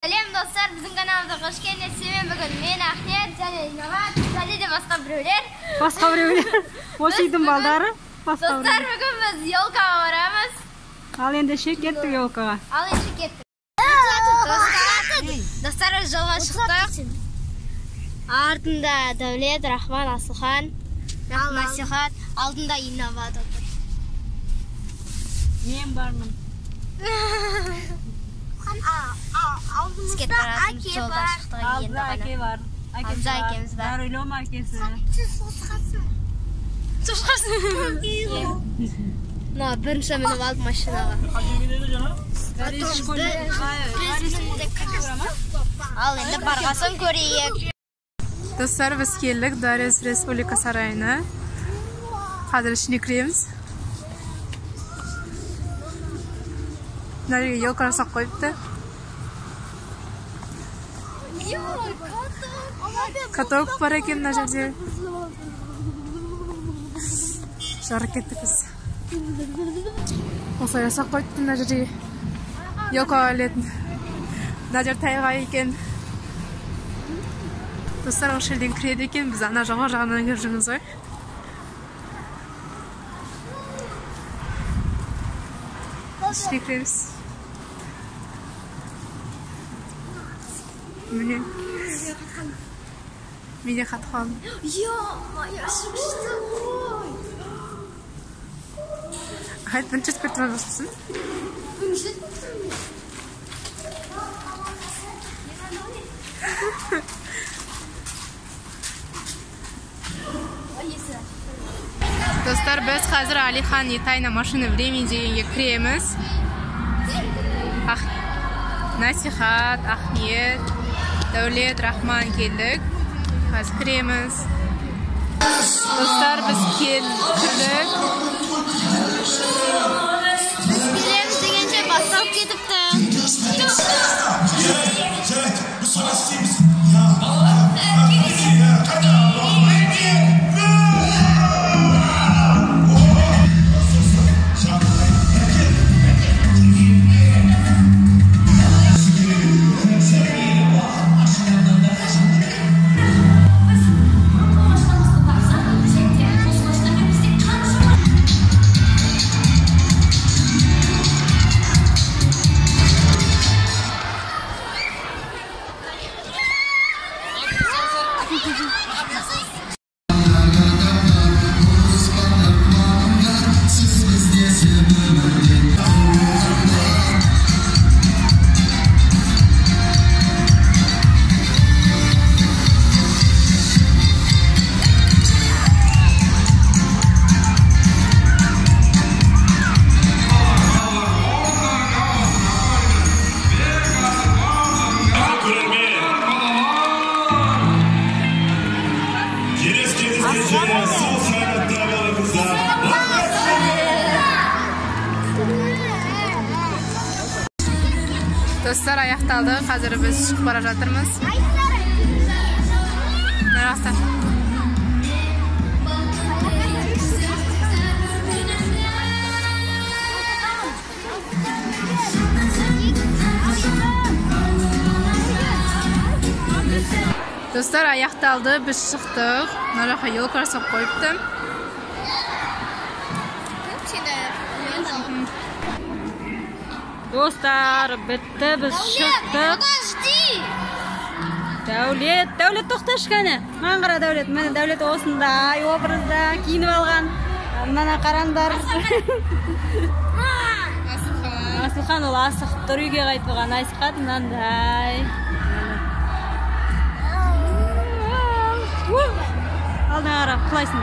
Сәлем достар, біздің каналымызға қош келдіңіз. Сенімен бүгін мен Ахмет және Инабат және де басқа біреулер. Басқа біреулер. Осы үйдің балдары. Достар, бүгін біз елкаға барамыз. Ал ендеше кеттік елкаға. Ал ендеше кеттік. Достар, біз жолға шықтық. Артында Дәулет, Рахман, Асылхан, Насихат, алдында Инабат отыр. Мен бармын. Біз кетіп баратырмыз, жолға шықтық енді ғана. Әке бар. Алдында әкеміз бар. Дарулем әкесі. Шошқасын. Мына бірінші мініп алды машинаға. Ал енді барғасын көрейік. Достар, біз келдік Дворец Республика сарайына. Қазір ішіне кіреміз. Мына жерге елка жасап қойыпты. Каток бар екен мына жерде. Жарық кеттік біз. Осылай жасап қойыпты мына жерге. Елкаға ілетін. Мына жер тайға екен. Достар, осы жерден кіреді екен. Біз ана жоғары жағынан кіріп жүрміз ғой. Ішіне кіреміз. Міне. Мен де қатып қалдым. Ё-моё, күшті ғой. Айт, бірінші рет көріп тұрған жоқсың? Бірінші рет көріп тұрмын. Достар, біз қазір Алихан и тайна машины времени дегенге кіреміз. Насихат, Ахмет, Дәулет, Рахман келдік. Қазір кіреміз. Достар, біз кірдік. Біз келеміз дегенше басталып кетіпті. Достар, аяқталды. Қазір біз шығып бара жатырмыз. Мына жақта. Достар, аяқталды. Біз шықтық. Мына жаққа елка жасап қойыпты. Достар, бітті, біз шықтық. Дәулет, Дәулет тоқташы кәне. Маған қара, Дәулет. Міне Дәулет осындай образда киініп алған. Мына қараңдар. Асылхан ол асығып тұр, үйге қайтып алған. Насихат мынандай. Алдыңа қара, құлайсың.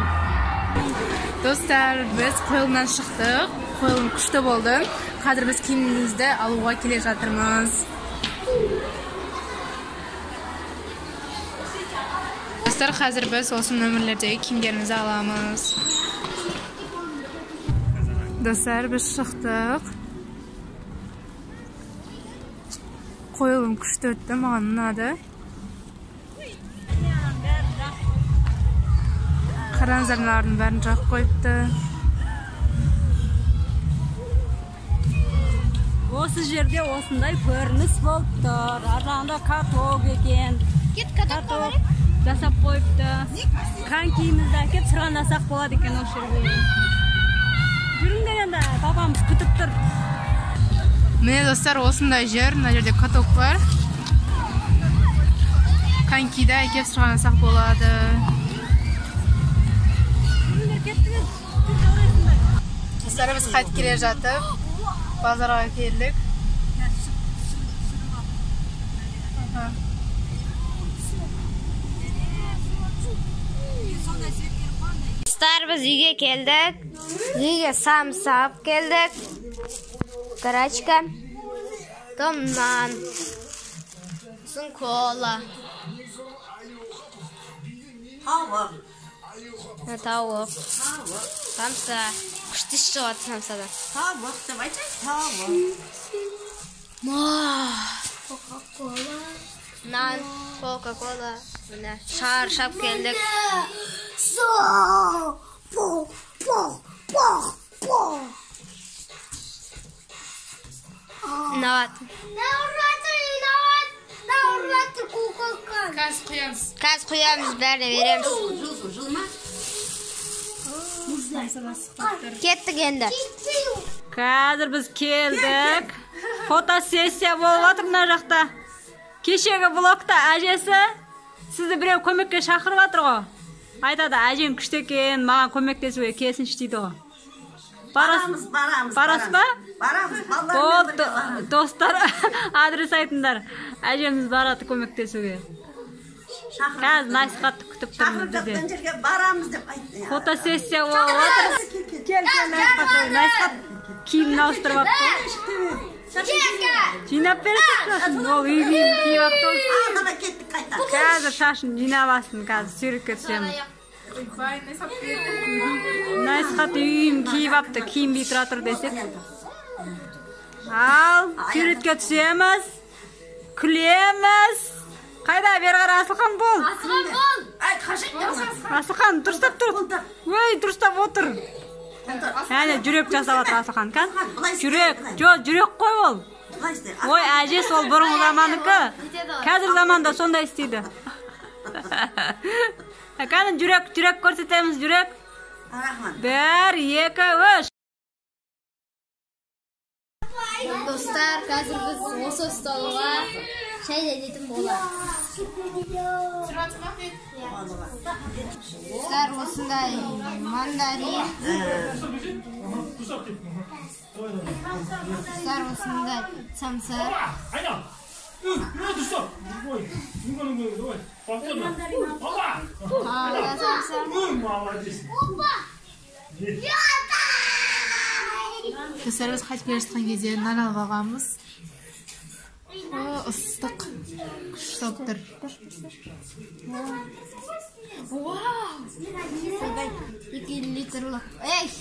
Достар, біз қойылымнан шықтық. Қойылым күшті болды. Қазір біз киімімізді алуға келе жатырмыз. Достар, қазір біз осы нөмірлердегі киімдерімізді аламыз. Достар, біз шықтық. Қойылым күшті өтті, маған ұнады. Қараңыздар, мыналардың бәрін жағып қойыпты. Осы жерде осындай көрініс болып тұр. Ар жағында каток екен. Кет, катокқа Каток барайық. жасап қойыпты. Конькиімізді әкеп сырғанасақ болады екен осы жерге. Жүріңдер енді, папамыз күтіп тұр. Міне, достар, осындай жер, мына жерде каток бар. Конькиді әкеп сырғанасақ болады. Жүріңдер, кеттіңіз. Жүр, Достар, біз қайтып келе жатып базарға келдік. Аха. Достар, біз үйге келдік. Үйге самса алып келдік. Карачка. Потом нан. Сосын кола. Тауық. Тауық. Самса. Күшті шығып жатыр самсадан. Тауық деп айтсай, тауық. Кока-кола. Нан, кока-кола. Міне, шаршап келдік. Пох, пох, пох, пох. Инабат. Қазір құямыз. Қазір құямыз, бәріне береміз. Жылсу, жылма. Кеттік енді. Қазір біз келдік. Фотосессия болып жатыр мына жақта. Кешегі блогта әжесі сізді біреу көмекке шақырып жатыр ғой. Айтады, әжең күшті екен, маған көмектесуге келсінші дейді ғой. Барамыз, барамыз. Барасыз ба? Барамыз, балалармен Болды, бірге барамыз. достар, адрес айтыңдар. Әжеміз барады көмектесуге. Шақырып Қазір насихатты күтіп тұрмыз Шақырып бізде. жатқан жерге барамыз деп айтты. Фотосессия болып жатыр. Кел, кел, Насихат, ой, Насихат киімін ауыстырып алыпты. Жинап бересің шашын. Ол үй киімін киіп алыпты ғой. А, давай кеттік қайта. Қазір шашын жинап алсын, қазір суретке түсеміз. Ойбай, насихат берді. Насихат үйін киіп алыпты, киінбей тұра тұр десек. Ал, суретке түсеміз, күлеміз. Қайда, бері қара, Асылхан бол. Ай, қашан Асылхан, дұрыстап тұр. Ой, дұрыстап отыр. Әне, жүрек жасап жатыр Асылхан. Кән? Жүрек, жоқ, жүрек қой ол. Былай істе. Ой, әже, сол бұрынғы заманікі. Қазір заманда сондай істейді. Кәні, жүрек, жүрек көрсетеміз, жүрек. Рахман. 1, 2, 3. Достар, қазір біз осы столға шай дәмдейтін боламыз. Достар, осындай мандарин. Достар, осындай самса. Айнал! Дұрыстап! Ой, давай, повторно. Опа! Тағы да самса. Молодец! Достар, біз қайтып келе жатқан кезде нан алып алғанбыз. О, ыстық. Күшті болып тұр. Вау! 2 литрлік. Эй!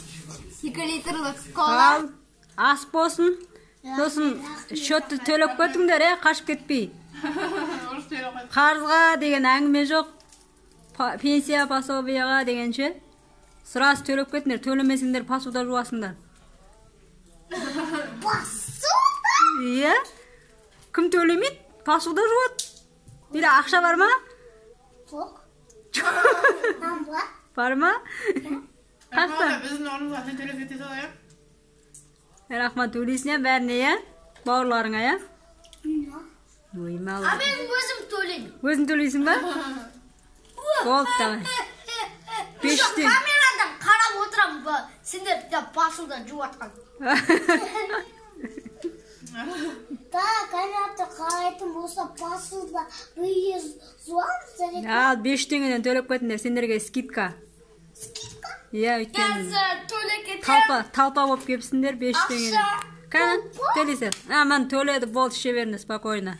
2 литрлік кола. Ал, ас болсын. Сосын счетты төлеп кетіңдер, қашып кетпей. Қарызға деген әңгіме жоқ. Пенсия, пособияға дегенше. Сразу төлеп кетіңдер, төлемесеңдер посуда жуасыңдар. Посуда? Иә. Кім төлемейді? Посуда жуады. Или ақша бар ма? Жоқ. Бар. Бар ма? Қашта? Біздің орнымызға сен төлеп кете сал, иә? Рахмат, төлейсің, иә, бәріне, иә? Бауырларыңа, иә? Ой, молодец. А мен өзім төлеймін. Өзің төлейсің ба? Болды, давай. Бештен. Камерадан қарап отырамын, сендер де посуда жуып жатқан. Да, камерада қарайтын болса, посуда бірге жуамыз, жарайды. Ал, 5 теңгеден төлеп кетіңдер, сендерге скидка. Скидка? Иә, өйткені Қазір төлеп кетемін. Толпа болып келіпсіңдер, 5 теңгеден. Кәні, төлесер. А, міне төледі, болды, іше беріңдер спокойно.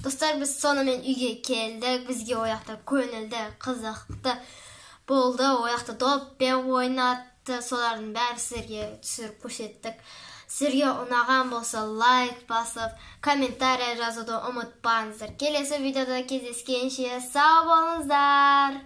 Достар, біз сонымен үйге келдік. Бізге ол жақта көңілді, қызықты болды. Ол жақта доппен ойнатты. Солардың бәрі сіздерге түсіріп көрсеттік. Сіздерге ұнаған болса лайк басып, комментарий жазуды ұмытпаңыздар. Келесі видеода кездескенше сау болыңыздар.